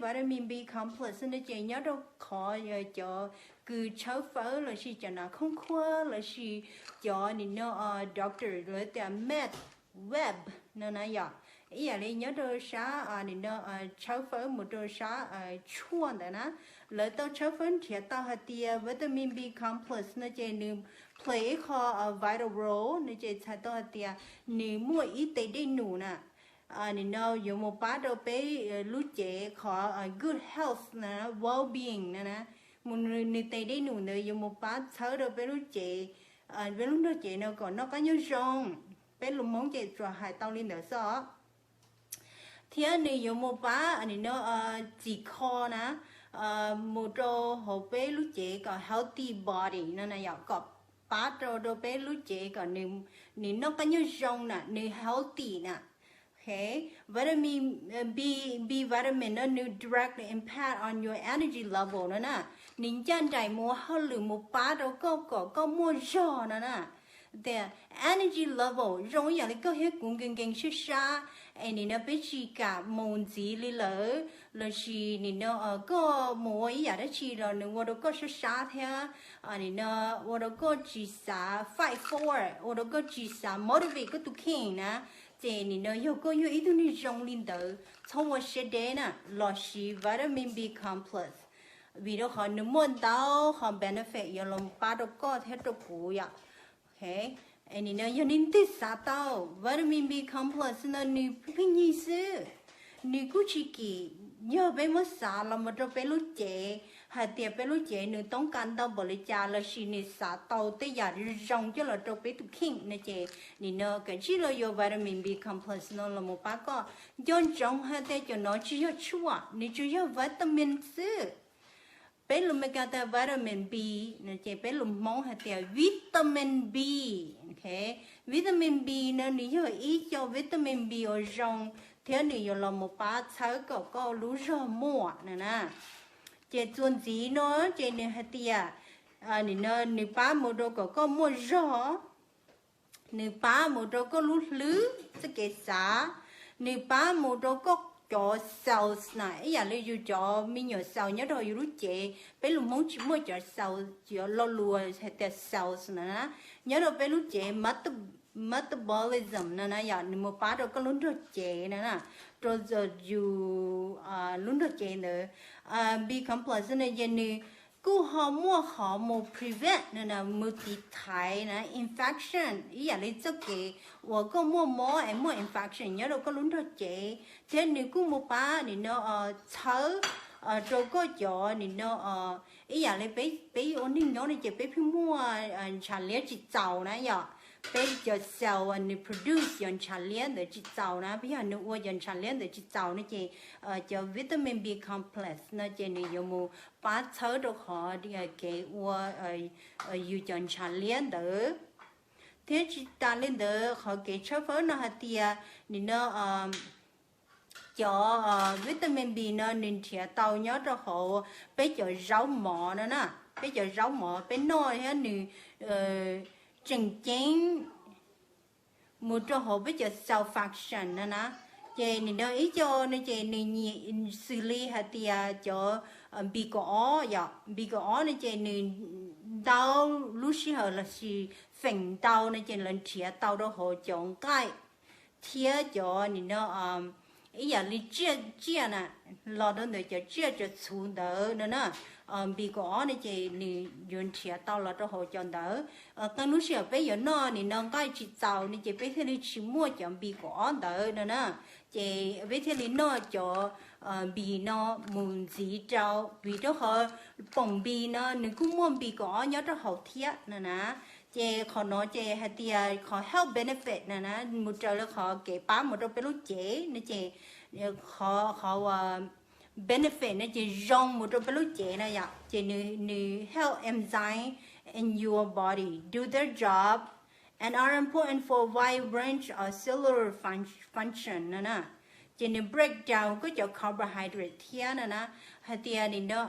Vitamin B complex no ces nyob rau qhov cov kws tshawb fawb lossis cov nas khoob khuab lossis cov nim no doctor lawv tias med web no na yom, ib yam li nyob rau sab nim no tshawb fawb mus rau sab tshuaj ntawd na, lawv tau tshawb fawb nrhiav tau hais tias vitamin B complex no ces nws play ib qho vital role no ces txhais tau hais tias nws muaj ib tes dej num na, nim no yuav mus pab rau peb lub cev qhov good health na, well being na na, mus nws tes dej num ntawd yuav mus pab txhawb rau peb lub cev, peb lub nrog cev no kom noj qab nyob zoo, peb lus Hmoob ces tsuas hais tau li ntawd xwb os. Thiab nws yuav mus pab nim no txhim kho na, mus rau hauv peb lub cev kom healthy body no na yom, kom pab rau rau peb lub cev kom nws noj qab nyob zoo na, nws healthy na. Vitamin B, B vitamin no nws directly impact on your energy level no na, nws ncaj nraim mus ua hauj lwm mus pab rau koj kom koj muaj zog no na. Tias energy level zoo ib yam li koj thiab kuv nkees nkees sab sab, es nim no peb tsis kam mus ntxiv li lawm, lossis nim no koj mus ua ib yam dab tsi los nws ua rau koj sab sab thiab, nim no ua rau koj tsis xav fight forward, ua rau koj tsis xav motivate koj tus kheej na. Ces nim no yog koj yog ib tug neeg zoo li ntawd txhob ua siab deb na, los siv vitamin B complex, vim rau qhov nws muaj ntau qhov benefit yuav los pab rau koj thiab rau kuv yom. Nim no yog neeg twg xav tau vitamin B complex no nws pheej yig xwb, nws kuj tsis kim, yog peb muab xav los mus rau peb lub cev hais tias peb lub cev nws toob kas ntau npaum li cas lossis nws xav tau tej yam zoo coj los rau peb tus kheej no ces nim no kav tsij los yuav vitamin B complex no los mus pab koj. Nco ntsoov hais tias cov no tsis yog tshuaj, nws tsuas yog vitamin xwb. Peb lus Meskas tias vitamin B no ces peb lus Hmoob hais tias vitamin B. Vitamin B no nws yog ib co vitamin B uas zoo thiab nws yuav los mus pab txhawb kom koj lub zog muaj no na. Ces txuas ntxiv no ces nws hais tias nim no nws pab mus rau kom koj muaj zog, nws pab mus rau koj lub hlwb txoj kev xav, nws pab mus rau koj cov cells na, ib yam li yus cov me nyuam cells nyob rau yus lub cev, peb lus Hmoob tsis muaj cov cells, cov lo lus hais tias cells na, nyob rau peb lub cev metabolism no na yom, nws mus pab rau koj lub nrog cev na na, rau yus lub nrog cev ntawd. B complex no ces nws kuj ho muaj qhov mus prevent no na, mus tiv thaiv na infection, ib yam li txoj kev uas koj muaj mob es muaj infection nyob rau koj lub nrog cev, thiab nws kuj mus pab nim no txhawb rau koj cov nim no ib yam li peb ua neeg nyob no ces peb pheej muaj ntshav liab tsis txaus na yom, peb cov cells nws produce cov ntshav liab ntawd tsis txaus na, yog nws ua cov ntshav liab ntawd tsis txaus no ces cov vitamin B complex no ces nws yuav mus pab txhawb rau qhov kev ua yus cov ntshav liab ntawd. Thiab tsis tas li ntawd qhov kev tshawb fawb no hais tias nim no cov vitamin B no nws nrhiav tau nyob rau hauv peb cov zaub mov no na, peb cov zaub mov peb noj thiab nws tseem ceeb mus rau hauv peb cov cell function no na. Ces nim no ib co no ces nws nyiam xws li hais tias cov B kaum ob yom, B kaum ob no ces nws ntau lub sij hawm lossis feem ntau no ces lawv nrhiav tau rau hauv cov nqaij thiab cov nim no ib yam li tsiaj tsiaj na, los rau ntawm cov tsiaj cov txhu ntawd no na. B kaum ob no ces nws yuav nrhiav tau los rau hauv cov ntawd. Qee lub sij hawm peb yuav noj nim no nqaij tsis txaus no ces peb thiaj li tsis muaj cov B kaum ob ntawd no na. Ces peb thiaj li noj cov B no mus ntxiv rau, vim rau qhov poom B no nws kuj muaj B kaum ob nyob rau hauv thiab no na. Ces qhov no ces hais tias qhov health benefit no na, mus raws li qhov kev pab mus rau peb lub cev no ces qhov qhov benefit no ces zoo mus rau peb lub cev na yom. Ces nws help enzyme in your body do their job and are important for wide range of cellular function no na. Ces nws break down koj cov carbohydrate thiab no na. Hais tias nim no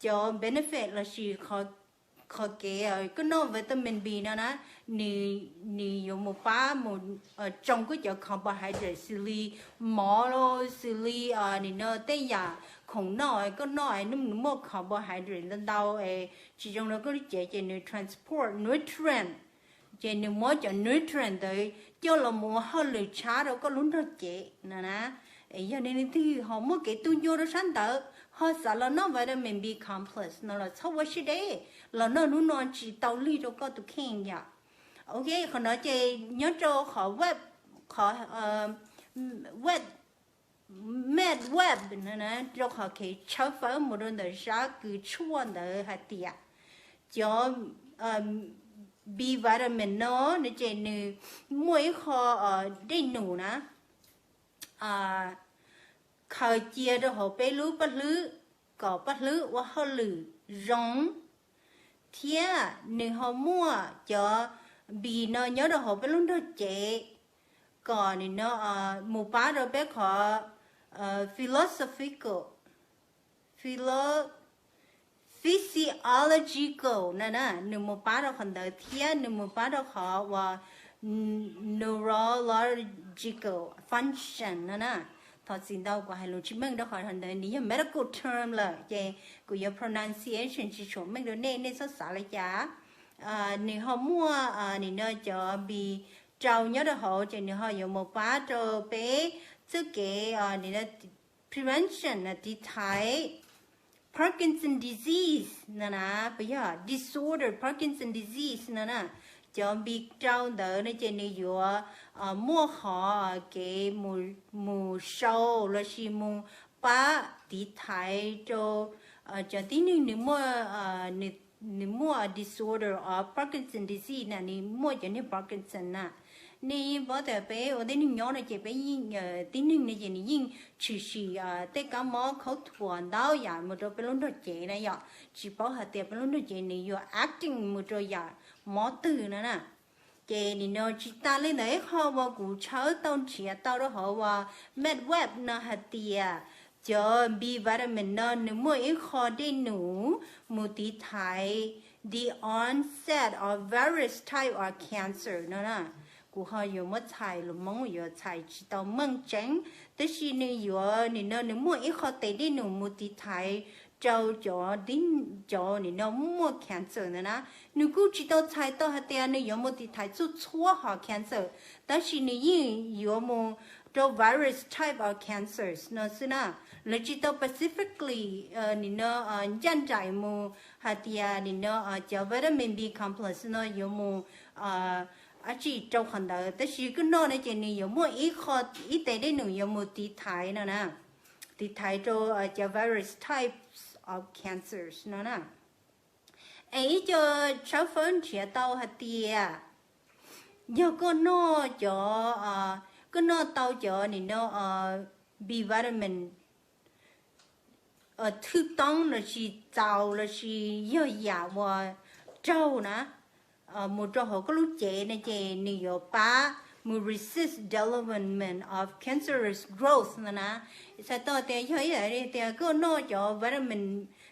cov benefit lossis qhov kev koj noj vitamin B no na, nws, nws yuav mus pab mus tsoo koj cov carbohydrate xws li mov los xws li nim no tej yam khoom noj koj noj nws muaj carbohydrate ntau ntau es tsis zoo rau koj lub cev ces nws transport nutrient, ces nws muab cov nutrient ntawd coj los mus ua hauj lwm tshab rau koj lub nrog cev no na. Yog nej leej twg ho muaj kev tu ncua rau sab ntawd ho xav los noj vitamin B complex no los txhob ua siab deb, los noj hnub no tsis tau lig rau koj tus kheej yom. Ok, qhov no ces nyob rau qhov web, qhov web, med web no na, rau qhov kev tshawb fawb mus rau ntawm sab kws tshuaj ntawd hais tias cov B vitamin no no ces nws muaj ib qho dej num na khaws cia rau hauv peb lub paj hlwb kom paj hlwb ua hauj lwm zoo, thiab nws ho muaj cov B no nyob rau hauv peb lub nrog cev kom nim no mus pab rau peb qhov philosophical, philo, physiological na na, nws mus pab rau qhov ntawd thiab nws mus pab rau qhov uas neurological function no na. Thov txim ntau kuv hais lus tsis meej rau qhov ntawd nws yog medical term lawm ces kuv yuav pronunciation tsis tshua meej rau nej, nej txhob xav li cas. Nws ho muaj nim no cov B rau nyob rau hauv ces nws ho yuav mus pab rau peb txoj kev nim no prevention tiv thaiv Parkinson disease no na, puas yog disorder Parkinson disease no na. Cov B rau ntawd no ces nws yuav muaj qhov kev mus sau lossis mus pab tiv thaiv rau cov tib neeg nws muaj, nws muaj disorder of Parkinson disease na, nws muaj cov niag Parkinson na. Nej yeej paub tias peb ua tib neeg nyob no ces peb yeej, tib neeg no ces nws yeej tshwm sim tej kab mob khaub thuas ntau yam mus rau peb lub nrog cev na yom, tsis paub hais tias peb lub nrog cev nws yuav acting mus rau yam mob twg no na. Ces nim no tsis tas li ntawd ib qho uas kuv tshawb tau nrhiav tau rau hauv uas med web no hais tias cov B vitamin no nws muaj ib qho dej num mus tiv thaiv the onset of various type of cancer no na. Kuv ho yuav muab txhais lus Hmoob yuav txhais tsis tau meej tseeb, tab sis nws yuav nim no nws muaj ib qho tes dej num mus tiv thaiv rau cov, cov nim no muaj cancer ntawd na. Nws kuj tsis tau txhais tau hais tias nws yuav mus tiv thaiv txhua txhua hom cancer, tab sis nws yeej yuav mus rau various type of cancers no xwb na. Lawv tsis tau specifically nim no ncaj nraim mus hais tias nim no cov vitamin B complex no yuav mus dab tsi rau qhov ntawd, tab sis koj noj no ces nws yuav muaj ib qho, ib tes dej num yuav mus tiv thaiv no na, tiv thaiv rau cov various types of cancers no na. Es ib co tshawb fawb nrhiav tau hais tias yog koj noj cov, koj noj tau cov nim no B vitamin thwj toob lossis txaus lossis yog yam uas raug na mus rau hauv koj lub cev no ces nws yuav pab mus resist development of cancerous growth no na. Txhais tau tias yog ib yam li tias koj noj cov vitamin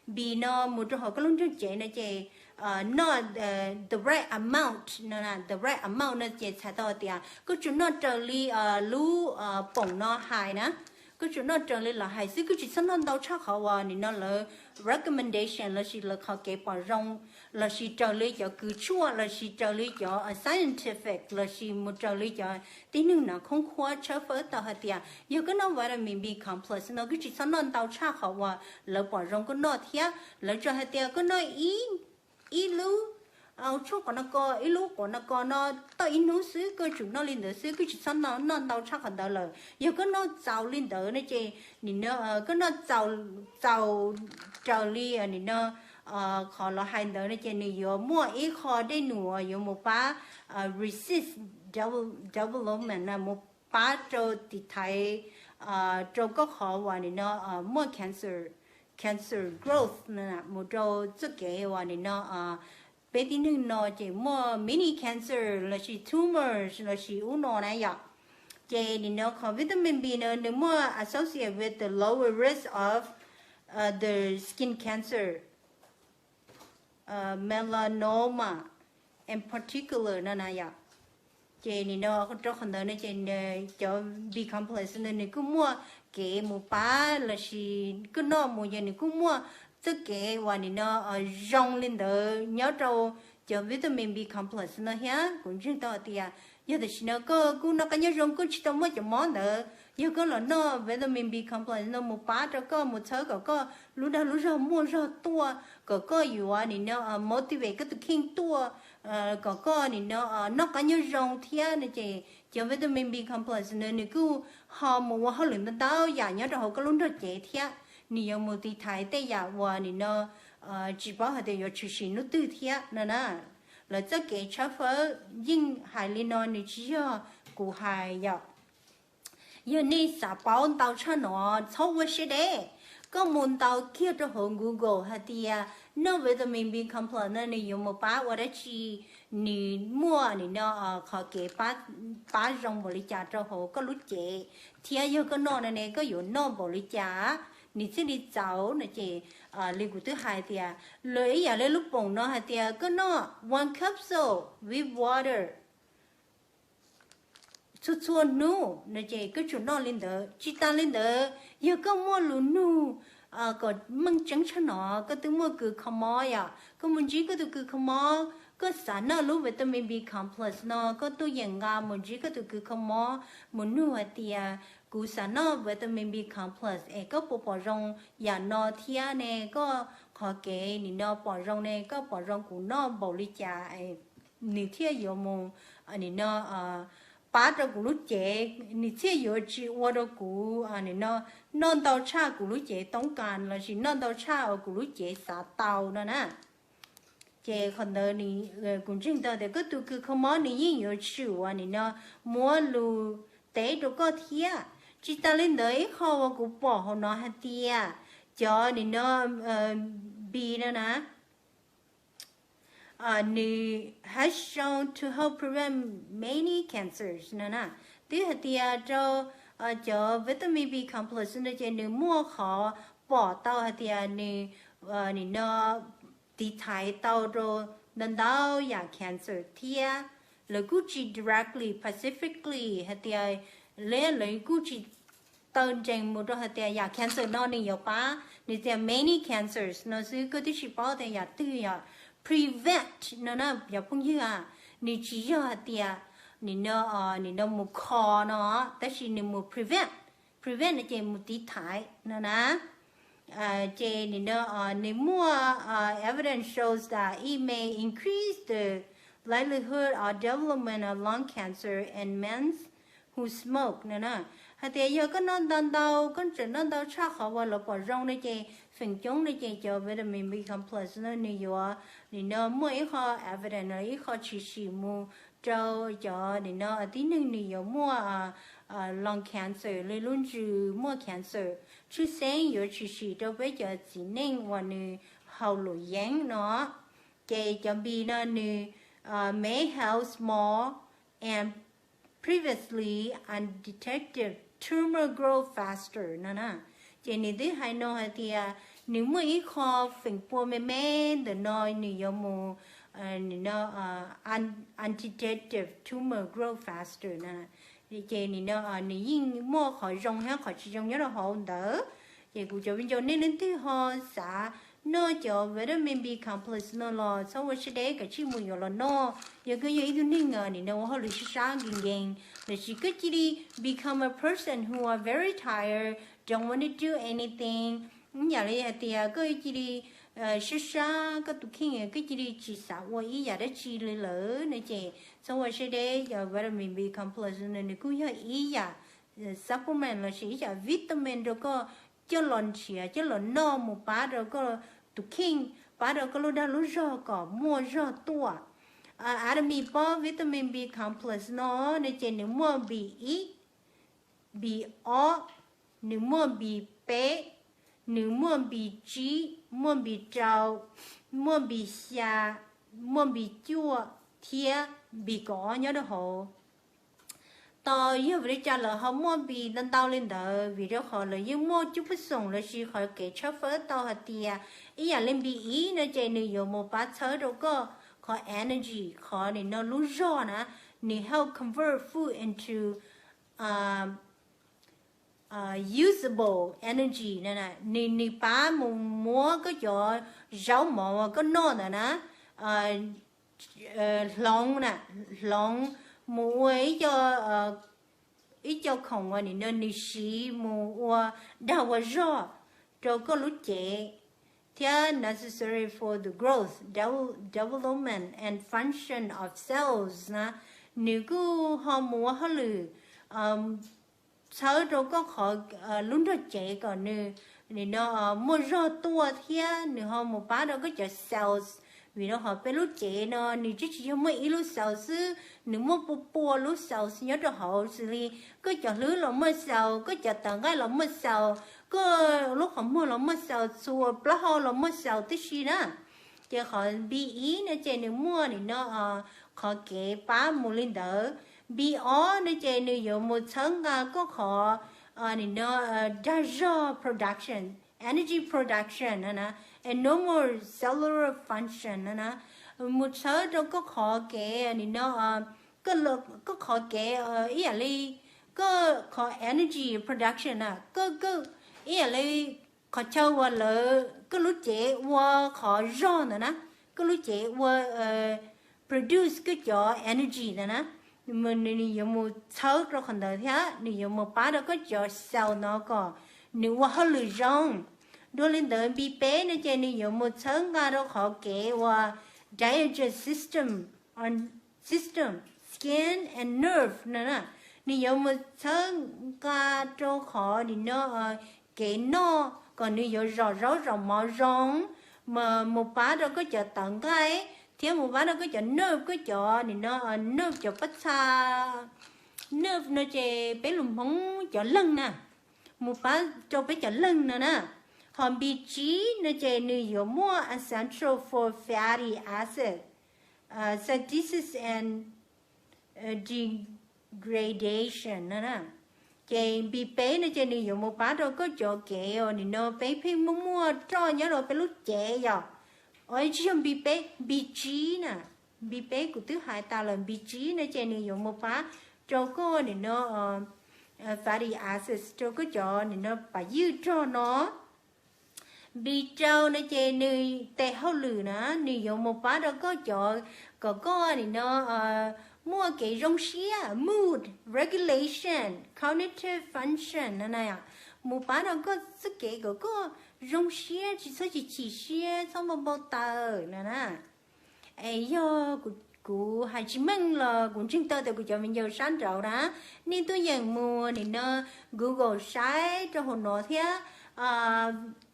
B no mus rau hauv koj lub nrog cev no ces noj the right amount no, the right amount no ces txhais tau tias koj tsum noj raws li lub poom no hais na. Koj tsum noj raws li lawv hais xwb, koj tsis txhob noj ntau tshaj qhov uas nim no lawv recommendation lossis lawv qhov kev pom zoo lossis raws li cov kws tshuaj lossis raws li cov scientific lossis mus raws li cov tib neeg no khoob khuab tshawb fawb tau hais tias yog koj noj vitamin B complex no koj tsis txhob noj ntau tshaj qhov uas lawv pom zoo koj noj thiab. Lawv tsuas hais tias koj noj ib lub tshuaj qhov no ko, ib lub qhov no ko no tau ib hnub xwb, koj tsum noj li ntawd xwb, koj tsis txhob noj ntau tshaj qhov ntawd lawm. Yog koj noj txaus li ntawd no ces nim no koj noj txaus raws li nim no qhov lawv hais ntawd no ces nws yuav muaj ib qho dej num yuav mus pab resist development na, mus pab rau tiv thaiv rau koj qhov uas nim no muaj cancer, cancer growth na, mus rau txoj kev uas nim no peb tib neeg no ces muaj mini cancer lossis tumors lossis ub no na yom. Ces nim no qhov vitamin B no nws muaj associate with the lower risk of the skin cancer, melanoma in particular no na yom. Ces nim no rau qhov ntawd no ces cov B complex no nws kuj muaj kev mus pab lossis koj noj mus ces nws kuj muaj txoj kev uas nim no zoo li ntawd nyob rau cov vitamin B complex no thiab. Kuv ntseeg tau hais tias yog tam sim no koj kuj noj qab nyob zoo, koj tsis tau muaj cov mob ntawd, yog koj los noj vitamin B complex no mus pab rau koj, mus txhawb kom koj lub dag lub zog muaj zog tuaj, kom koj yuav nim no motivate koj tus kheej tuaj, kom koj nim no noj qab nyob zoo thiab no ces cov vitamin B complex no nws kuj ho mus ua hauj lwm ntau ntau yam nyob rau hauv koj lub nrog cev thiab. Nws yuav mus tiv thaiv tej yam uas nim no tsis paub hais tias yuav tshwm sim hnub twg thiab no na. Lawv txoj kev tshawb fawb yeej hais li no, nws tsis yog kuv hais yom. Yog nej xav paub ntau tshaj no txhob ua siab deb, koj mus ntaus kiag rau hauv Google hais tias noj vitamin B complex no nws yuav mus pab ua dab tsi, nws muaj nim no qhov kev pab zoo npaum li cas rau hauv koj lub cev, thiab yog koj noj no ne koj yuav noj npaum li cas nws thiaj li txaus no ces li kuv twb hais tias lawv ib yam li lub poom no hais tias koj noj one capsule with water txhua txhua hnub no ces koj tsuas noj li ntawd. Tsis tas li ntawd, yog koj muaj lus nug kom meej tseeb tshaj no, koj twb muaj kws kho mob yom, koj mus ntsib koj tus kws kho mob, koj xav noj lub vitamin B complex no, koj tuaj yeem nqa mus ntsib koj tus kws kho mob mus nug hais tias kuv xav noj vitamin B complex es koj puas pom zoo yam no thiab ne, koj qhov kev nim no pom zoo ne, koj pom zoo kuv noj npaum li cas nws thiaj yuav mus nim no pab rau kuv lub cev, nws thiaj yuav tsis ua rau kuv nim no noj ntau tshaj kuv lub cev toob kas lossis noj ntau tshaj uas kuv lub cev xav tau no na. Ces qhov ntawd kuv ntseeg tau tias koj tus kws kho mob nws yeej yuav tsum uas nim no muab lus teb rau koj thiab. Tsis tas li ntawd, ib qho uas kuv pom hauv no hais tias cov nim no B no na nws has shown to help prevent many cancers no na. Twb hais tias rau cov vitamin B complex no ces nws muaj qhov pom tau hais tias nws nim no tiv thaiv tau rau ntau ntau yam cancer thiab. Lawv kuj tsis directly, specifically hais tias, lawv kuj tsis taw nrees mus rau hais tias yam cancer no nws yuav pab, nws tias many cancers no xwb, koj twb tsis paub tias yam twg yog prevent no na cov phooj ywg a. Nws tsis yog hais tias nim no, nim no mus kho no, tab sis nws mus prevent, prevent no ces mus tiv thaiv no na. Ces nim no nws muaj evidence shows that it may increase the likelihood of development of lung cancer in men who smoke no na. Hais tias yog koj noj ntau ntau, koj tseem noj ntau tshaj qhov uas lawv pom zoo no ces feem coob no ces cov vitamin B complex no nws yuav nim no muaj ib qho evidence, ib qho tshwm sim mus rau cov nim no tib neeg nws yuav muaj lung cancer li lub ntsws muaj cancer. Tshwj xeeb yuav tshwm sim rau peb cov txiv neej uas nws haus luam yeeb no. Ces cov B no nws may help small and previously undetected tumor grow faster no na. Ces nws twb hais no hais tias nws muaj ib qho feem pua me me ntawm no nws yuav mus undetected tumor grow faster no. Ces nim no nws yeej muaj qhov zoo thiab qhov tsis zoo nyob rau hauv ntawd. Ces kuv cov viv ncaus nej leej twg ho xav noj cov vitamin B complex no los txhob ua siab deb, kav tsij mus yuav los noj. Yog koj yog ib tug neeg nim no ua hauj lwm sab sab nkees nkees, lossis koj cia li become a person who are very tired, don't want to do anything, ib yam li hais tias koj cia li sab sab koj tus kheej, koj cia li tsis xav ua ib yam dab tsi li lawm no ces txhob ua siab deb, cov vitamin B complex no nws kuj yog ib yam supplement lossis ib yam vitamin rau koj coj los nrhiav coj los noj mus pab rau koj tus kheej, pab rau koj lub dag lub zog kom muaj zog tuaj. Artemis pob vitamin B complex no no ces nws muaj B ib, B ob, nws muaj B peb, nws muaj B tsib, muaj B rau, muaj B xya, muaj B cuaj thiab B kaum ob nyob rau hauv. Tos yog vim li cas lawv ho muaj B ntau ntau li ntawd? Vim rau qhov lawv yeej muaj cub pub xoom lossis qhov kev tshawb fawb tau hais tias ib yam li B ib no ces nws yuav mus pab txhawb rau koj qhov energy, qhov nim no lub zog na, nws help convert food into usable energy na. Nws, nws pab mus muab koj cov zaub mov uas koj noj ntawd na, hloov na, hloov mus ua ib co, ib co khoom uas nim no nws siv mus ua dag ua zog rau koj lub cev, thiab necessary for the growth, development and function of cells na. Nws kuj ho mus ua hauj lwm txhawb rau koj qhov, lub nrog cev kom nws nim no muaj zog tuaj thiab nws ho mus pab rau koj cov cells. Vim rau qhov peb lub cev no nws tsis, tsis yog muaj ib lub cells xwb, nws muaj pua pua lub cells nyob rau hauv xws li koj cov hlwb los muaj cells, koj cov tawv nqaij los muaj cells, koj lub qhov muag los muaj cells, txhua plaub hau los muaj cells tib si na. Ces qhov B ib no ces nws muaj nim no qhov kev pab mus li ntawd. B ob no ces nws yuav mus txhawb nqa koj qhov nim no dag zog production, energy production na, and normal cellular function na, mus txhawb rau koj qhov kev nim no, koj qhov kev ib yam li, koj qhov energy production na, koj, koj ib yam li qhov chaw uas lawv, koj lub cev ua qhov zog ntawd na, koj lub cev ua produce koj cov energy ntawd na, nws yuav mus txhawb rau qhov ntawd thiab nws yuav mus pab rau koj cov cell no kom nws ua hauj lwm zoo. Dua li ntawd B peb no ces nws yuav mus txhawb nqa rau qhov kev ua digestion system, system, skin and nerve no na. Nws yuav mus txhawb nqa rau qhov nim no kev noj kom nws yuav zom zaub zom mov zoo, mus pab rau koj cov tawv nqaij thiab mus pab rau koj cov nerve, koj cov nim no nerve, cov pob txha nerve no ces peb lus Hmoob cov leeg na, mus pab rau peb cov leeg no na. Ho B tsib no ces nws yuav muaj essential for fatty acid synthesis and degradation no na. Ces B peb no ces nws yuav mus pab rau koj cov kev uas nim no peb pheej muaj muaj roj nyob rau peb lub cev yom. Tsis yog B peb, B tsib na. B peb kuv twb hais tas lawm, B tsib no ces nws yuav mus pab rau koj nim no fatty acids, rau koj cov nim no pas ywj rog no. B rau no ces nws tes hauj lwm na, nws yuav mus pab rau koj cov, kom koj nim no muaj kev zoo siab, mood regulation, cognitive function no na. Mus pab rau koj txoj kev kom koj zoo siab, tsis txhob chim chim siab, txhob npau npau taws no na. Es yog kuv hais tsis meej los kuv ntseeg tau tias kuv cov viv ncaus sab nraud na, nej tuaj yeem mus nim no Google saib rau hauv no thiab.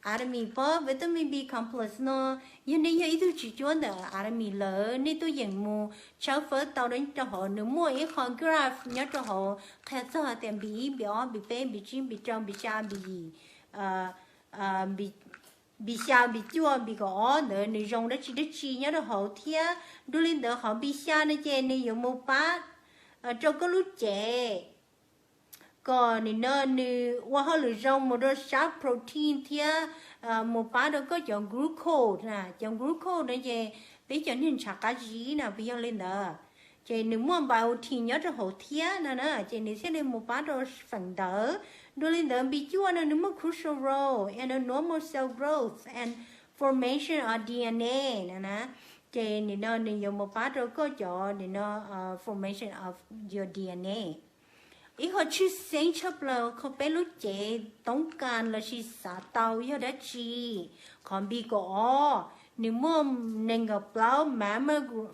Artemis pob vitamin B complex no, yog nej yog ib tug tswv cuab ntawm Artemis lawm, nej tuaj yeem mus tshawb fawb tau rau hauv, nws muaj ib qho graph nyob rau hauv qhia txog tias B ib, B ob, B peb, B tsib, B rau, B xya, B yim, B xya, B cuaj, B kaum ob ntawd nws zoo dab tsi dab tsi nyob rau hauv thiab. Dua li ntawd qhov B xya no ces nws yuav mus pab rau koj lub cev kom nim no nws ua hauj lwm zoo mus rau sab protein thiab mus pab rau koj cov glucose na. Cov glucose no ces peb cov niag ntshav qab zib na, puas yog li ntawd? Ces nws muaj biotin nyob rau hauv thiab no na, ces nws thiaj li mus pab rau feem ntawd. Dua li ntawd B cuaj no nws muaj crucial role in the normal cell growth and formation of D N A no na. Ces nim no nws yuav mus pab rau koj cov nim no formation of your D N A. Ib qho tshwj xeeb tshaj plaws qhov peb lub cev toob kas lossis xav tau yog dab tsi? Qhov B kaum ob, nws muaj nees nkaum plaub mammo-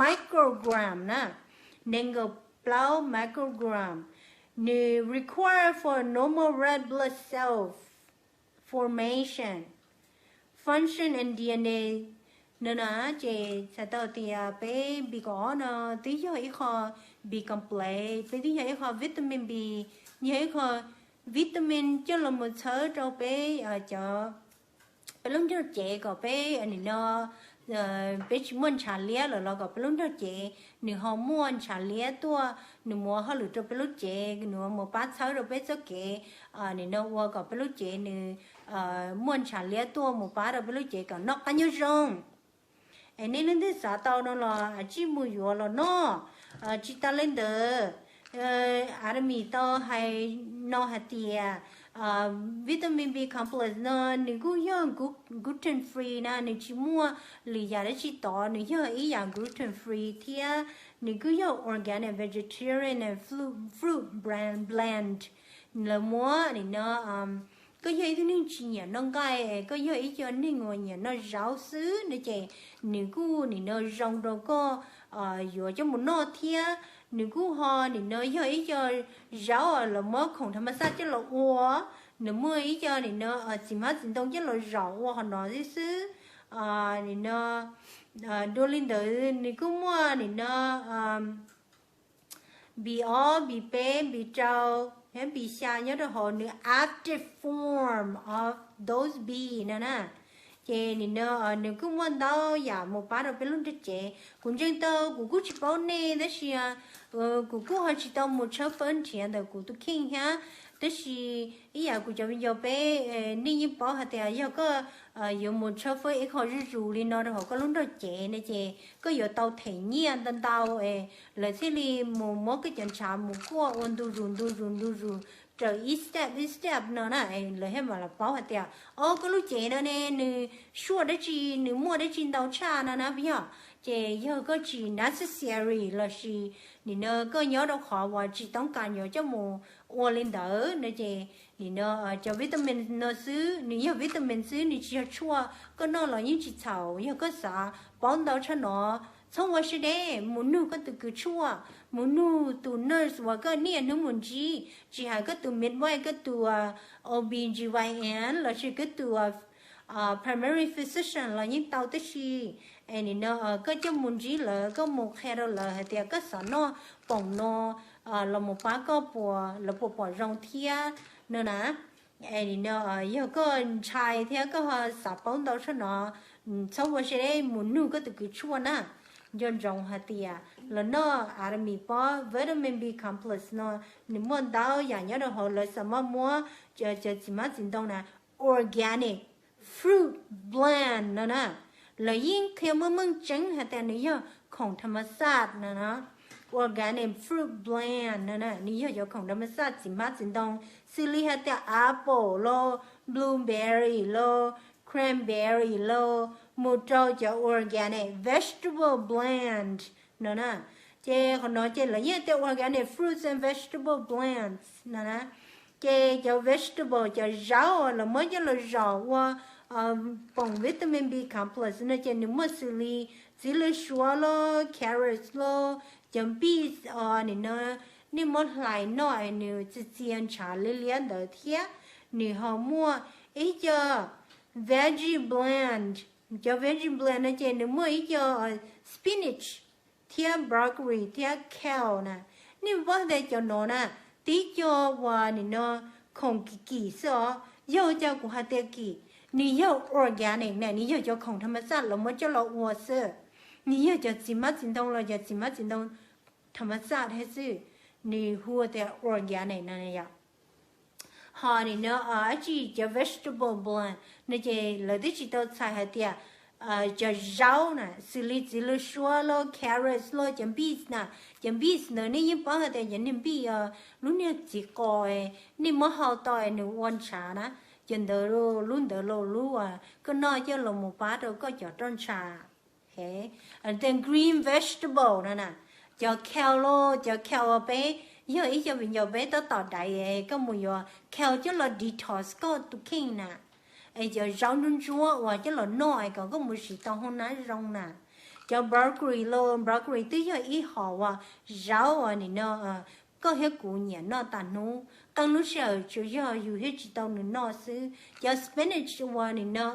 microgram na, nees nkaum plaub microgram, nws require for normal red blood cell formation, function and D N A no na. Ces txhais tau tias peb B kaum ob no twb yog ib qho B complex, peb twb yog ib qho vitamin B, yog ib qho vitamin coj los mus txhawb rau peb cov, peb lub nrog cev kom peb nim no peb tsis muaj ntshav liab lawm los kom peb lub nrog cev nws ho muaj ntshav liab tuaj, nws mus ua hauj lwm rau peb lub cev, nws mus pab txhawb rau peb txoj kev nim no ua kom peb lub cev nws muaj ntshav liab tuaj mus pab rau peb lub cev kom noj qab nyob zoo. Es nej leej twg xav tau no los tsij mus yuav los noj. Tsis tas li ntawd, Atomy tau hais no hais tias vitamin B complex no nws kuj yog gluten free na, nws tsis muaj lwm yam dab tsi tod, nws yog ib yam gluten free thiab nws kuj yog organic vegetarian and fruit blend. Lawv muab nim no koj yog ib tug neeg tsis nyiam noj nqaij, koj yog ib co neeg uas nyiam noj zaub xwb no ces nws kuj nim no zoo rau koj yuav coj mus noj thiab. Nws kuj ho nim no yog ib co zaub lawv muab khoom tha ma xaj coj los ua, nws muaj ib co nim no txiv hmab txiv ntoo coj los zaum ua qhov no xwb xwb. Nim no dua li ntawd nws kuj muaj nim no B ob, B peb, B rau, thiab B xya nyob rau hauv nws active form of those B no na. Ces nim no nws kuj muaj ntau yam mus pab rau peb lub nrog cev. Kuv ntseeg tau kuv kuj tsis paub nej tab sis kuv kuj ho tsis tau mus tshawb fawb nrhiav ntawm kuv tus kheej thiab. Tab sis ib yam kuv cov viv ncaus peb, nej yeej paub hais tias yog koj yuav mus tshawb fawb ib qho zuj zus li no rau hauv koj lub nrog cev no ces koj yuav tau them nyiaj ntau ntau, lawv thiaj li mus muab koj cov ntshav mus kuaj ua ntu zus ntu zus ntu zus raws ib step ib step no na. Lawv thiaj mam los paub hais tias o koj lub cev no ne nws suaj dab tsi, nws muaj dab tsi ntau tshaj no na yog. Ces yog koj tsis necessary lossis nim no koj nyob rau qhov uas tsis toob kas yuav coj mus ua li ntawd no ces nim no cov vitamin no xwb, nws yog vitamin xwb, nws tsis yog tshuaj, koj noj los yeej tsis txhaum. Yog koj xav paub ntau tshaj no, txhob ua siab deb, mus nug koj tus kws tshuaj, mus nug tus nurse uas koj niaj hnub mus ntsib, tsis hais koj tus midwife, koj tus O B G Y N lossis koj tus primary physician los yeej tau tib si. Es nim no koj coj mus ntsib lawv, koj mus qhia rau lawv hais tias koj xav noj poom no los mus pab koj puas, lawv puas pom zoo thiab no na. Es nim no yog koj ntshai thiab koj xav paub ntau tshaj no, txhob ua siab deb, mus nug koj tus kws tshuaj na. Nco ntsoov hais tias los noj Atomy pob vitamin B complex no nws muaj ntau yam nyob rau hauv, lawv xav maj muab cov txiv hmab txiv ntoo na organic fruit blend no na. Lawv yeej qhia meej meej tseeb hais tias nws yog khoom tha ma xaj no na. Organic fruit blend no na, nws yog cov khoom tha ma xaj txiv hmab txiv ntoo, xws li hais tias apple los, blueberry los, cranberry los, mus rau cov organic vegetable blend no na. Ces qhov no ces lawv yeej tias organic fruits and vegetable blends no na. Ces cov vegetable, cov zaub lawv muab coj los zaum ua poom vitamin B complex no ces nws muaj xws li txiv lws suav los, carrots los, cov beans os, nim no nej muab hlais noj nws txias txias ntshav liab liab ntawd thiab. Nws ho muaj ib co veggie blend, cov veggie blend no ces nws muaj ib co spinach thiab broccoli thiab kale na. Nej paub tias cov no na, tib co uas nim no khoom kim kim xwb os. Yog ua cas kuv hais tias kim? Nws yog organic na, nws yog cov khoom tha ma xaj lawv muab coj los ua xwb. Nws yog cov txiv hmab txiv ntoo los cov txiv hmab txiv ntoo tha ma xaj thiab xwb, nws hu tias organic no yom. Ho nim no dab tsi cov vegetable blend no ces lawv twb tsis tau txhais hais tias cov zaub na, xws li txiv lws suav los, carrots los, cov beans na. Cov beans ntawd nej yeej paub hais tias cov niag beans, lub niag txiv qos, nej muab hau tau nws ua ntshav na. Cov ntawd, lub ntawd los lub uas koj noj coj los mus pab rau koj cov roj ntsha. Tias green vegetable no na, cov kale los, cov kale uas peb yog ib co viv ncaus peb tab tom daiv, koj mus yuav kale coj los detox koj tus kheej na. Es cov zaub ntsuab ntsuab uas coj los noj es kom koj mus siv tau hoob nab zoo na. Cov broccoli los, broccoli twb yog ib hom uas zaub uas nim no koj thiab kuv nyiam noj tas hnub, qee lub sij hawm tsuas yog yus thiaj tsis tau nws noj xwb. Cov spinach uas nim no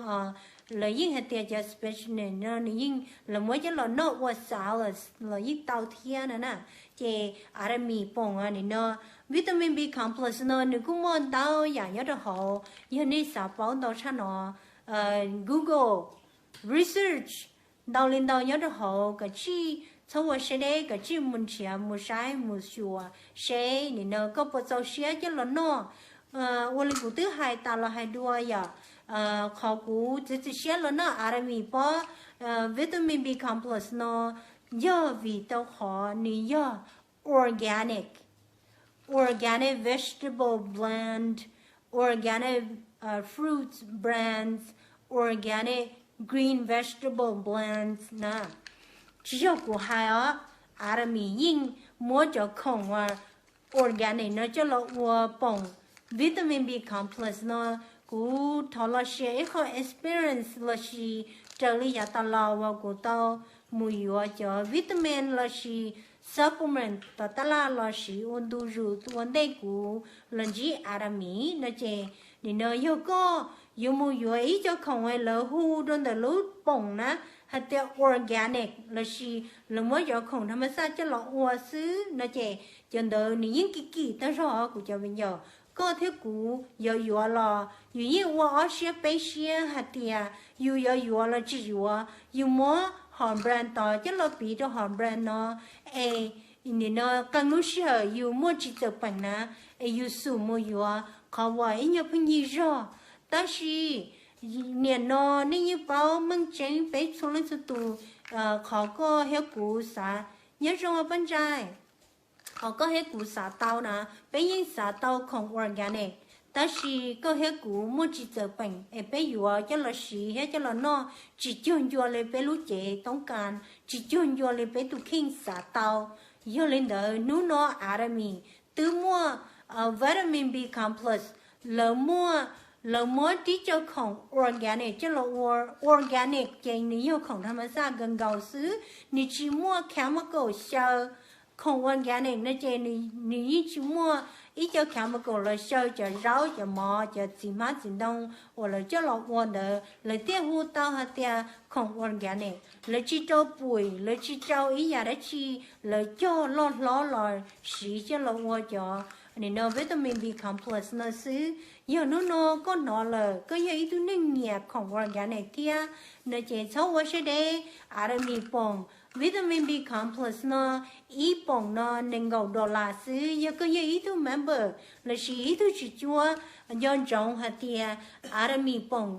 lawv yeej hais tias cov spinach no nws yeej lawv muab coj los noj ua salad los yeej tau thiab no na. Ces Atomy poom nim no vitamin B complex no nws kuj muaj ntau yam nyob rau hauv. Yog nej xav paub ntau tshaj no, Google research ntau li ntau nyob rau hauv, koj tsij txhob ua siab deb, koj tsij mus nrhiav mus saib mus xyuas seb nim no koj puas txaus siab coj los noj. Ua li kuv twb hais tas los hais dua yom, qhov kuv txiav txim siab los noj Atomy pob vitamin B complex no yog vim tau qhov nws yog organic, organic vegetable blend, organic fruits brands, organic green vegetable blends na. Tsis yog kuv hais os, Atomy yeej muab cov khoom uas organic no coj los ua poom vitamin B complex no. Kuv thov los share ib qho experience los sis raws li yav tas los uas kuv tau mus yuav cov vitamin los sis supplement tom tab laj los siv ua ntu zus ua ntej kuv los ntsib Atomy no ces, nim no yog koj yuav mus yuav ib co khoom lawv hu rau ntawm lub poom na hais tias organic los sis lawv muab cov khoom dhab mab xaj coj los ua xwb no ces cov ntawd nws yeej kim kim tag zog kuv cov viv ncaus. Koj thiab kuv yuav yuav los yus yeej ua ob siab peb siab hais tias yus yuav yuav los tsis yuav, yus muab hom brand tod coj los piv rau hom brand no es nim no qee lub sij hawm yus muaj tsis txawm peem na es yus xum mus yuav qhov uas ib nyuag pheej yig zog. Tab sis nim no nej yeej paub meej tseeb peb txhua leej txhua tus, qhov koj thiab kuv xav, nyob zoo pab ntshai, qhov koj thiab kuv xav tau na, peb yeej xav tau khoom organic. Tab sis koj thiab kuv muaj tsis txawm peem es peb yuav coj los siv thiab coj los noj tsis cuag ncua li peb lub cev toob kas, tsis cuag ncua li peb tus kheej xav tau. Yog li ntawd hnub no Atomy twb muaj vitamin B complex, lawv muaj, lawv muab tib co khoom organic coj los ua. Organic ces nws yog khoom dhab mab xaj nkaus nkaus xwb, nws tsis muaj chemical xyaw. Khoom organic no ces nws yeej tsis muaj ib co chemical los xyaw cov zaub cov mov cov txiv hmab txiv ntoo uas lawv coj los ua ntawd, lawv thiaj hu tau hais tias khoom organic. Lawv tsis rau pum, lawv tsis rau ib yam dab tsi, lawv cog loj hlob los siv coj los ua cov nim no vitamin B complex no xwb. Yog hnub no koj hnov lawm koj yog ib tug neeg nyiam khoom organic thiab no ces txhob ua siab deb, Atomy poom vitamin B complex no ib poom no nees nkaum dollar xwb. Yog koj yog ib tug member los sis ib tug tswv cuab, nco ntsoov hais tias Atomy poom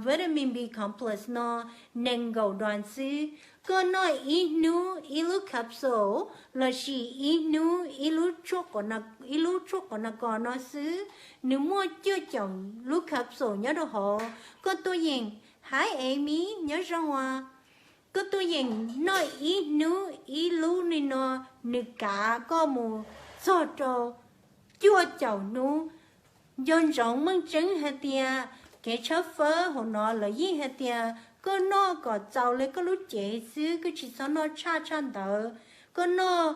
vitamin B complex no nees nkaum dollar xwb. Koj noj ib hnub ib lub capsule los sis ib hnub ib lub tshuaj qhov no, ib lub tshuaj qhov no kos no xwb, nws muaj cuaj caum lub capsule nyob rau hauv. Koj tuaj yeem, hi Amy, nyob zoo as. Koj tuaj yeem noj ib hnub ib lub li no, nws kav koj mus txog rau cuaj caum hnub. Nco ntsoov meej tseeb hais tias kev tshawb fawb hauv no lawv yeej hais tias koj noj kom txaus li koj lub cev xwb, koj tsis txhob noj tshaj tshaj ntawd. Koj noj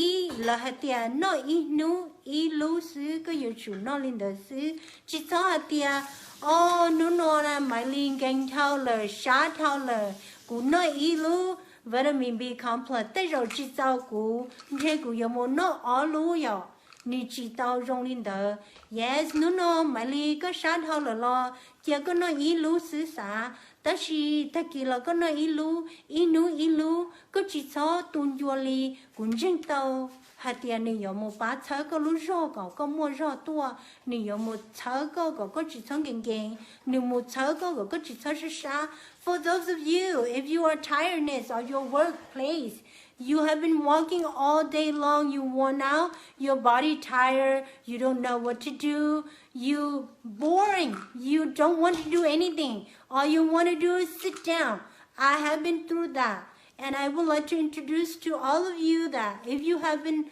ib, lawv hais tias noj ib hnub ib lub xwb, koj yuav tsum noj li ntawd xwb. Tsis txhob hais tias, o, hnub no na Maiv Lis nkees dhau lawm, sab dhau lawm, kuv noj ib lub vitamin B complex tej zaum tsis txaus, kuv ntshe kuv yuav mus noj ob lub yom. Nws tsis tau zoo li ntawd. Yes, hnub no Maiv Lis koj sab dhau lawm los cia koj noj ib lub xwb xav, tab sis tag kis los koj noj ib lub, ib hnub ib lub, koj tsis txhob tu ncua li. Kuv ntseeg tau hais tias nws yuav mus pab txhawb koj lub zog kom koj muaj zog tuaj, nws yuav mus txhawb koj kom koj tsis txhob nkees nkees, nws mus txhawb koj kom koj tsis txhob sab sab. For those of you, if you are tiredness of your workplace, you have been working all day long, you worn out, your body tired, you don't know what to do, you boring, you don't want to do anything. All you want to do is sit down. I have been through that. And I would like to introduce to all of you that if you have been,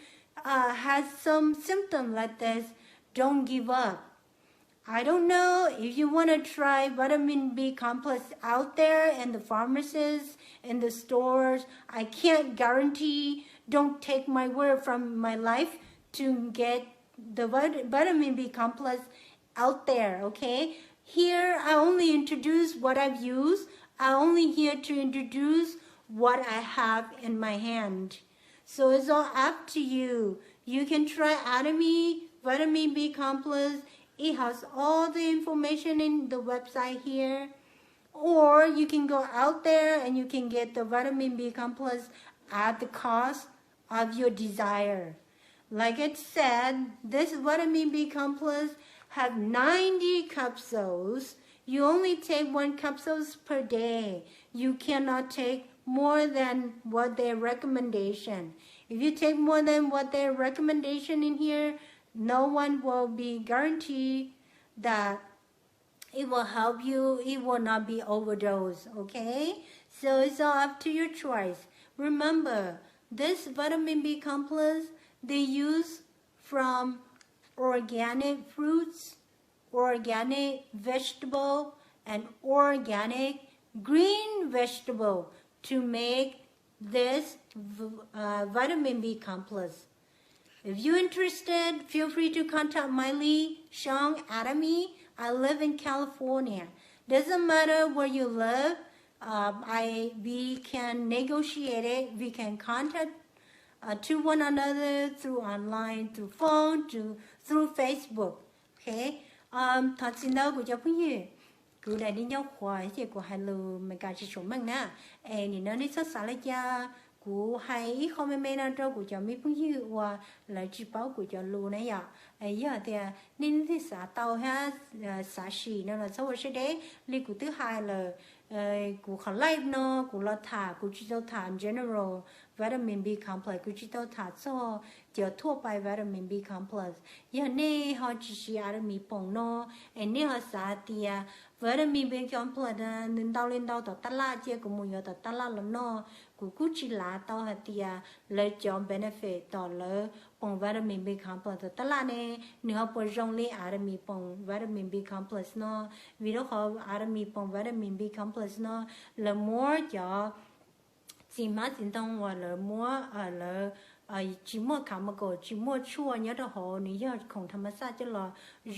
uh, had some symptom like this, don't give up. I don't know if you want to try vitamin B complex out there in the pharmacies, in the stores. I can't guarantee, don't take my word from my life to get the vit- vitamin B complex out there, okay? Here, I only introduce what I've used. I only here to introduce what I have in my hand. So it's all up to you. You can try Atomy, vitamin B complex. It has all the information in the website here. Or you can go out there and you can get the vitamin B complex at the cost of your desire. Like I said, this vitamin B complex have ninety capsules, you only take one capsules per day. You cannot take more than what their recommendation. If you take more than what their recommendation in here, no one will be guaranteed that it will help you, it will not be overdose, okay? So it's all up to your choice. Remember, this vitamin B complex, they use from organic fruits, organic vegetable, and organic green vegetable to make this v- uh, vitamin B complex. If you're interested, feel free to contact Miley, Sean, Adami. I live in California. Doesn't matter where you live, um, I we can negotiate it. We can contact uh, to one another through online, through phone, to through Facebook. Okay. Um, thov txim ntau kuv cov phooj ywg, kuv daim di ncauj qhuav ces kuv hais lus Meskas tsis tshua meej na. Es nim no nej txhob xav li cas, kuv hais ib qho me me no rau kuv cov me phooj ywg uas lawv tsis paub kuv cov lus na yom. Yog tias nej leej twg xav tau thiab xav sim no los txhob ua siab deb, li kuv twb hais lawm, kuv qhov live no kuv los tham, kuv tsis tau tham general vitamin B complex, kuv tsis tau tham txog cov thuaj pais vitamin B complex. Yog nej ho tsis siv Adamis poom no, es nej ho xav tias vitamin B complex nws ntau li ntau tom tab laj, cia kuv mus yuav tom tab laj los noj, kuv kuj tsis lav tau hais tias lawv cov benefit tom lawv poom vitamin B complex tom tab laj ne, nws ho puas zoo li Adamis poom vitamin B complex no. Vim rau qhov Adamis poom vitamin B complex no, lawv muab cov txiv hmab txiv ntoo uas lawv muab, lawv tsis muaj chemical, tsis muaj tshuaj nyob rau hauv, nws yog khoom tham ma xaj coj los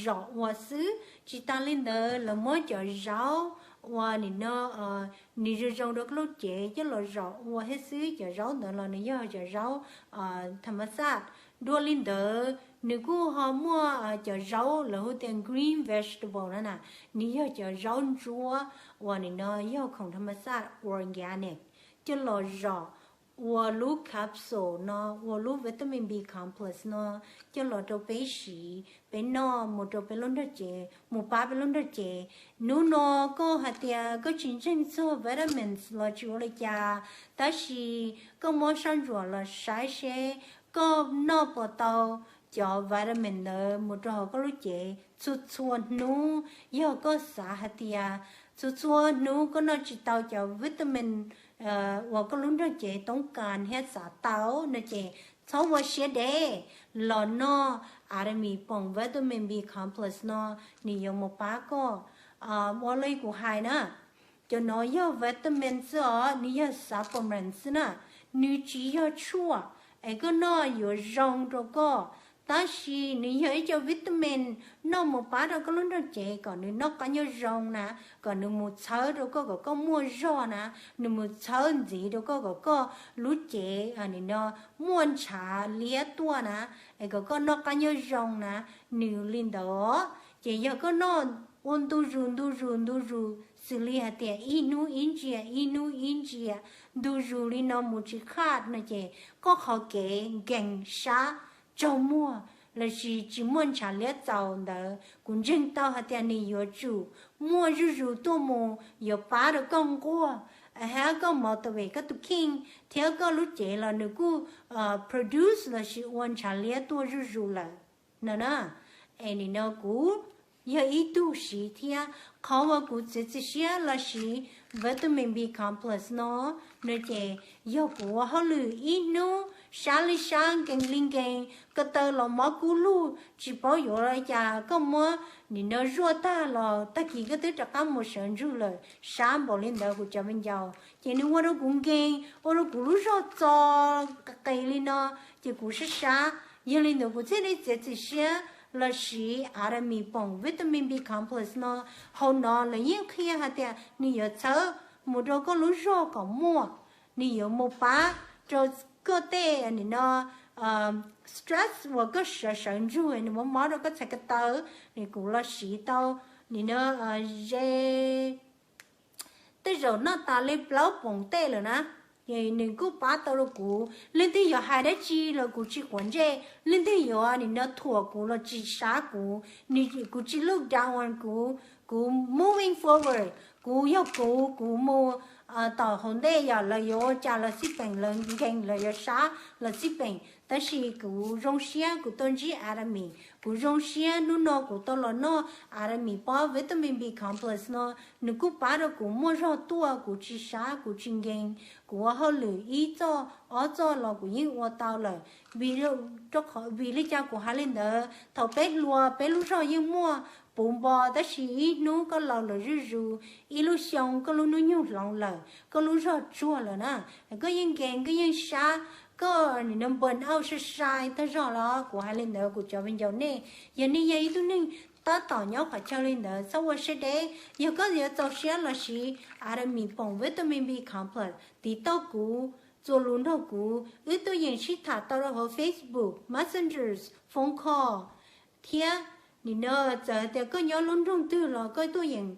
zom ua xwb. Tsis tas li ntawd, lawv muab cov zaub uas nim no nws zoo zoo rau koj lub cev coj los zom ua thiab xwb. Cov zaub ntawd los nws yog cov zaub tham ma xaj. Dua li ntawd, nws kuj ho muaj cov zaub lawv hu tias green vegetable no na, nws yog cov zaub ntsuab uas nim no yog khoom tham ma xaj organic coj los zom ua lub capsule no, ua lub vitamin B complex no coj los rau peb siv, peb noj mus rau peb lub nrog cev, mus pab peb lub nrog cev. Hnub no koj hais tias koj tsis ntseeg txog vitamins los tsis ua li cas, tab sis koj muab sab ntsuam los saib seb koj noj puas tau cov vitamin ntawd mus rau hauv koj lub cev txhua txhua hnub. Yog koj xav hais tias txhua txhua hnub koj noj tsis tau cov vitamin uas koj lub nrog cev toob kas thiab xav tau no ces txhob ua siab deb, los noj Adamis poom vitamin B complex no, nws yuav mus pab koj. Ua li kuv hais na, cov no yog vitamin xwb os, nws yog supplement xwb na, nws tsis yog tshuaj. Es koj noj yuav zoo rau koj, tab sis nws yog ib co vitamin noj mus pab rau koj lub nrog cev kom nws noj qab nyob zoo na, kom nws mus txhawb rau koj kom koj muaj zog na, nws mus txhawb ntxiv rau koj kom koj lub cev nim no muaj ntshav liab tuaj na, es kom koj noj qab nyob zoo na, nws li ntawd. Ces yog koj noj ua ntu zus ntu zus ntu zus xws li hais tias ib hnub ib ntsia ib hnub ib ntsia ntu zus li no mus tsis qhaj no ces koj qhov kev nkees sab tsaug muag lossis tsis muaj ntshav liab txaus ntawd, kuv ntseeg tau hais tias nws yuav tsum muaj zuj zus tuaj mus yuav pab rau koj nquag, hab koj motivate koj tus kheej thiab koj lub cev los nws kuj produce lossis ua ntshav liab tuaj zuj zus lawm no na. Es nim no kuv yog ib tug siv thiab, qhov uas kuv txiav txim siab los siv vitamin B complex no, no ces yog kuv ua hauj lwm ib hnub sab li sab nkees li nkees, ko taw los mob kub lug tsis paub yuav li cas, koj muab nim no zuaj tag los tag kis koj twb rov qab mus sawv ntsug lawm. Sab npaum li ntawd kuv cov me ncaus, ces nws ua rau kuv nkees, ua rau kuv lub zog txo qis qis li no, ces kuv sab sab. Yog li ntawd kuv thiaj li txiav txim siab los siv Adamis poom vitamin B complex no. Hauv no lawv yeej qhia hais tias nws yuav txhawb mus rau koj lub zog kom muaj, nws yuav mus pab rau koj tej nim no stress uas koj sawv sawv ntsug nws mob mob rau koj txhais ko taw. Nws kuv los siv tau nim no ze tej zaum noj tas li plaub poom tej lawm na. Ces nws kuj pab tau rau kuv. Leej twg yuav hais dab tsi los kuv tsis quav ntsej, leej twg yuav nim no thuam kuv los tsis sav kuv, kuv tsis look down on kuv, kuv moving forward, kuv yog kuv, kuv mus tom hauv ntej, yog lawv yuav ua cas los xij peem, lawv nkees los yuav sab los xij peem, tab sis kuv zoo siab kuv tau ntsib Atomy, kuv zoo siab hnub no kuv tau los noj Atomy pob vitamin B complex no, nws kuj pab rau kuv muaj zog tuaj, kuv tsis sab, kuv tsis nkees, kuv ua hauj lwm ib txoj ob txoj los kuv yeej ua tau lawm. Vim li cas kuv hais li ntawd? Thaum peb hluas peb lub zog yeej muaj puv npo, tab sis ib hnub koj laus lawm zuj zus, ib lub xyoo koj lub hnub nyoog hloov lawm, koj lub zog tsuag lawm na, koj yeej nkees, koj yeej sab, koj nim no burn out sai sai tag zog los kuv hais li ntawd kuv cov viv ncaus nej, yog nej yog ib tug neeg tab tom nyob qhov chaw li ntawd txhob ua siab deb. Yog koj yuav txaus siab los siv Atomy poom vitamin B complex tiv tauj kuv, txuas lus nrog kuv, wb tuaj yeem sib tham tau rau hauv Facebook, Messengers, phone call, thiab nim no txawm tias koj nyob lub nroog twg los koj tuaj yeem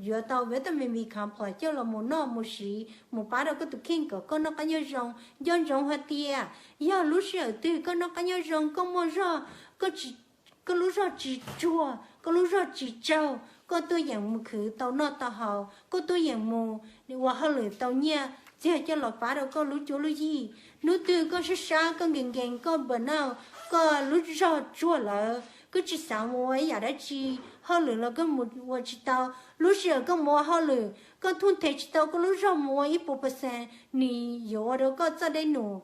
yuav tau vitamin B complex coj los mus noj mus siv mus pab rau koj tus kheej kom koj noj qab nyob zoo. Nco ntsoov hais tias yog lub sij hawm twg koj noj qab nyob zoo, koj muaj zog, koj lub zog tsis tsuag, koj lub zog tsis tsaug, koj tuaj yeem mus khwv tau noj tau haus, koj tuaj yeem mus ua hauj lwm tau nyiaj txiag coj los pab rau koj lub cuab lub yig. Hnub twg koj sab sab, koj nkees nkees, koj burn out, koj lub zog tsuag lawm, koj tsis xav mus ua ib yam dab tsi, hauj lwm los koj mus ua tsis tau, lub sij hawm koj mus ua hauj lwm koj thuj nthe tsis tau koj lub zog mus ua ib puas percent, nws yuav ua rau koj txoj dej num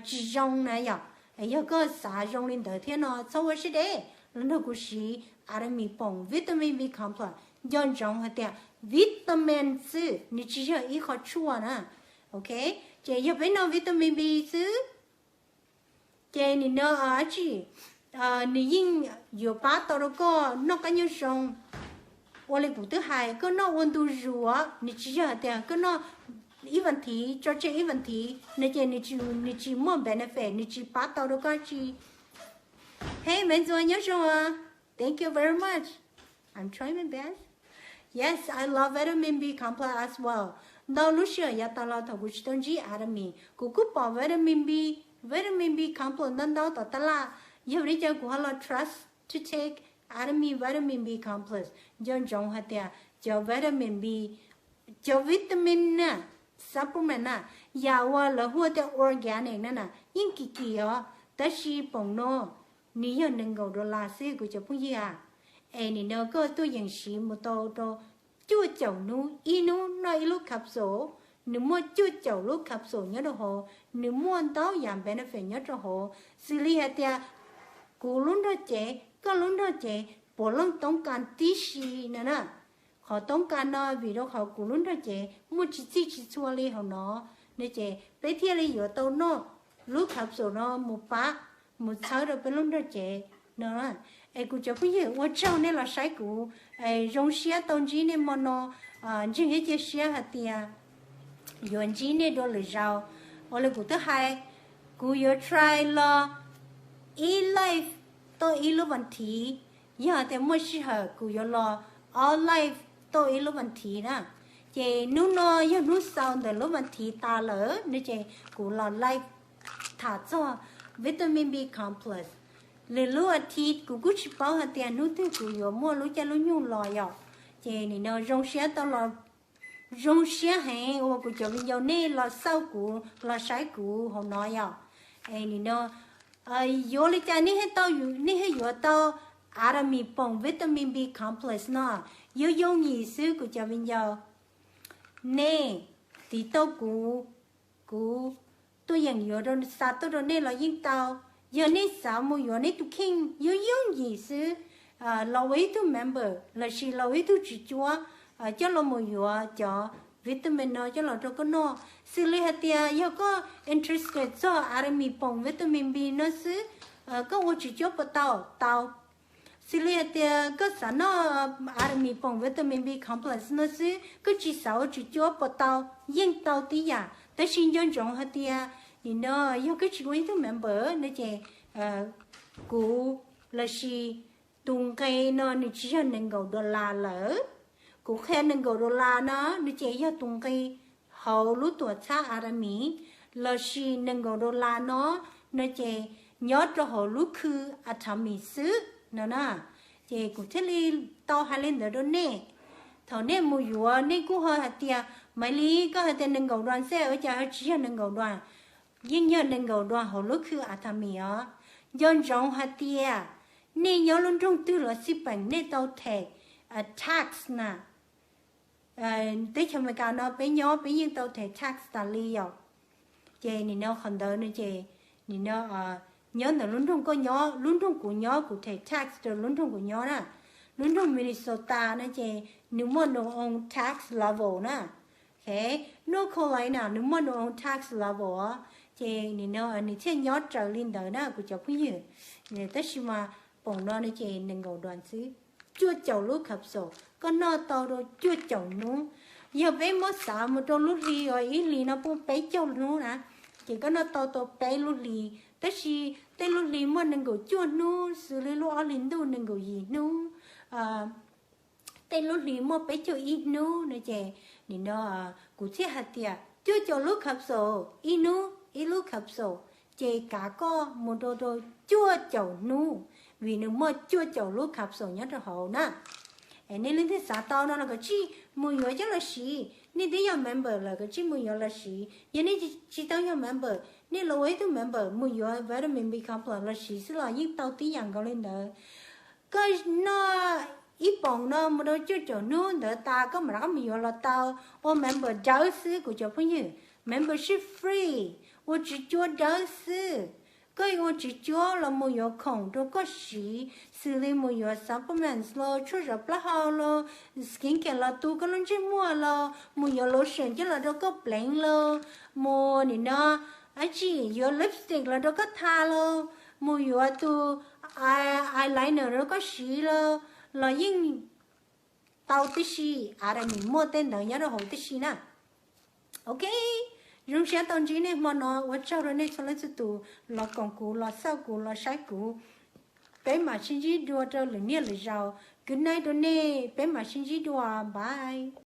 tsis zoo na yom. Yog koj xav zoo li ntawd thiab no txhob ua siab deb, los nrog kuv siv Atomy poom vitamin B complex. Nco ntsoov hais tias vitamin xwb, nws tsis yog ib qho tshuaj na. Ok, ces yog peb noj vitamin B xwb ces nim no dab tsi, nws yeej yuav pab tau rau koj noj qab nyob zoo. Ua li kuv twb hais, koj noj ua ntu zus, nws tsis yog hais tias koj noj ib vas thiv tso tseg ib vas thiv no ces nws tsis muaj benefit, nws tsis pab tau rau koj dab tsi. Hey Maiv Ntxuas, nyob zoo. Thank you very much. I'm trying my best. Yes, I love vitamin B complex as well. Ntau lub sij hawm yav tas los thaum kuv tsis tau ntsib Atomy, kuv kuj pom vitamin B, vitamin B complex ntau ntau tom tab laj. Yog li cas kuv ho los trust to take Atomy vitamin B complex. Nco ntsoov hais tias cov vitamin B, cov vitamin na, supplement na, yam uas lawv hu tias organic na na yeej kim kim os, tab sis poom no nws yog nees nkaum dollar xwb kuv cov phooj ywg a. Es nim no koj tuaj yeem siv mus tau rau cuaj caum hnub, ib hnub noj ib lub capsule, nws muaj cuaj caum lub capsule nyob rau hauv, nws muaj ntau yam benefit nyob rau hauv, xws li hais tias kuv lub nrog cev, koj lub nrog cev, puav leej toob kas tib si na na. Qhov toob kas no vim rau qhov kuv lub nrog cev muaj tsis txhij tsis txhua li hauv no, no ces peb thiaj li yuav tau noj lub capsule no mus pab, mus txhawb rau peb lub nrog cev no. Es kuv cov phooj ywg, ua tsaug nej los saib kuv, zoo siab tau ntsib nej hmo no, ntseeg thiab cia siab hais tias yuav ntsib nej dua lwm zaus. Ua li kuv twb hais, kuv yuav try los ib live tau ib lub vas thiv, yog tias muaj sij hawm kuv yuav los ob live tau ib lub vas thiv na. Ces hnub no yog hnub xaus ntawm lub vas thiv tas lawm no ces kuv los live tham txog vitamin B complex. Lwm lub vas thiv kuv kuj tsis paub hais tias hnub twg kuv yuav muaj lub caij lub nyoog los yom. Ces nim no zoo siab tau los, zoo siab heev uas kuv cov viv ncaus nej los xauj kuv los saib kuv hauv no yom. Es nim no yuav li cas nej thiaj tau, nej thiaj yuav tau Atomy poom vitamin B complex no? Yooj yooj yim xwb kuv cov viv ncaus. Nej tiv tauj kuv, kuv tuaj yeem yuav rau, xa tuaj rau nej los yeej tau. Yog nej xav mus yuav nej tus kheej yooj yooj yim xwb, los ua ib tug member lossis los ua ib tug tswv cuab coj los mus yuav cov vitamin no coj los rau koj noj. Xws li hais tias yog koj interested txog Atomy poom vitamin B no xwb, koj ua tswv cuab puas tau? Tau. Xws li hais tias koj xav noj Atomy poom vitamin B complex no xwb, koj tsis xav ua tswv cuab puas tau? Yeej tau tib yam, tab sis nco ntsoov hais tias nim no yog koj tsis ua ib tug member no ces kuv, lossis tus nqe no nws tsis yog nees nkaum dollar lawm. Kuv qhia nees nkaum dollar no nws ces yog tus nqe hauv lub tuam txhab Atomy lossis nees nkaum dollar no, no ces nyob rau hauv lub khw Atomy xwb no na. Ces kuv thiaj li tau hais li ntawd rau nej. Thaum nej mus yuav nej kuj ho hais tias, Maiv Lis, koj hais tias nees nkaum dollar xwb, ua cas ho tsis yog nees nkaum dollar? Yeej yog nees nkaum dollar hauv lub khw Atomy os. Nco ntsoov hais tias nej nyob lub nroog twg los xij peem nej tau them tax na. Teb chaws Amelikas no peb nyob peb yeej tau them tax tas li yom. Ces nim no qhov ntawd no ces nim no nyob ntawm lub nroog koj nyob, lub nroog kuv nyob kuv them tax rau lub nroog kuv nyob na. Lub nroog Minnesota no ces nws muaj nws own tax level na. North Carolina nws muaj nws own tax level os. Ces nim no nws thiaj nyob raws li ntawd na kuv cov phooj ywg. Tab sis mas poom no no ces nees nkaum dollar xwb, cuaj caum lub capsule, koj noj tau rau cuaj caum hnub. Yog peb muab xav mus rau lub hli uas ib hlis no puv peb caug hnub na, ces koj noj tau tau peb lub hli. Tab sis tej lub hli muaj nees nkaum cuaj hnub, xws li lub ob hlis ntuj nees nkaum yim hnub. Tej lub hli muaj peb caug ib hnub no ces nim no kuv thiaj hais tias cuaj caum lub capsule, ib hnub ib lub capsule, ces kav koj mus rau rau cuaj caum hnub, vim nws muaj cuaj caum lub capsule nyob rau hauv na. Es nej leej twg xav tau no los kav tsij mus yuav coj los siv. Nej twb yog member lawm kav tsij mus yuav los siv. Yog nej tsis tau yog member, nej los ua ib tug member mus yuav vitamin B complex los siv xwb los yeej tau tib yam nkaus li ntawd. Koj noj ib poom no mus rau cuaj caum hnub ntawd tas koj mam rov qab mus yuav los tau. Ua member dawb xwb kuv cov phooj ywg, membership free, ua tsis cuab dawb xwb. Koj ua tsis cuab los mus yuav khoom rau koj siv, xws li mus yuav supplements los tshuaj zov plaub hau los skin care los tu koj lub ntsej muag los mus yuav lotion coj los rau koj pleev los mus nim no dab tsi yuav lipstick los rau koj tha los mus yuav tus eyeliner rau koj siv los, los yeej tau tib si, Atomy muaj tej ntawd nyob rau hauv tib si na. Ok, zoo siab tau ntsib nej hmo no, ua tsaug rau nej txhua leej txhua tus los koom kuv, los xauj kuv, los saib kuv. Peb mam sib ntsib dua rau lwm niaj lwm zaus. Good night rau nej, peb mam sib ntsib dua, bye.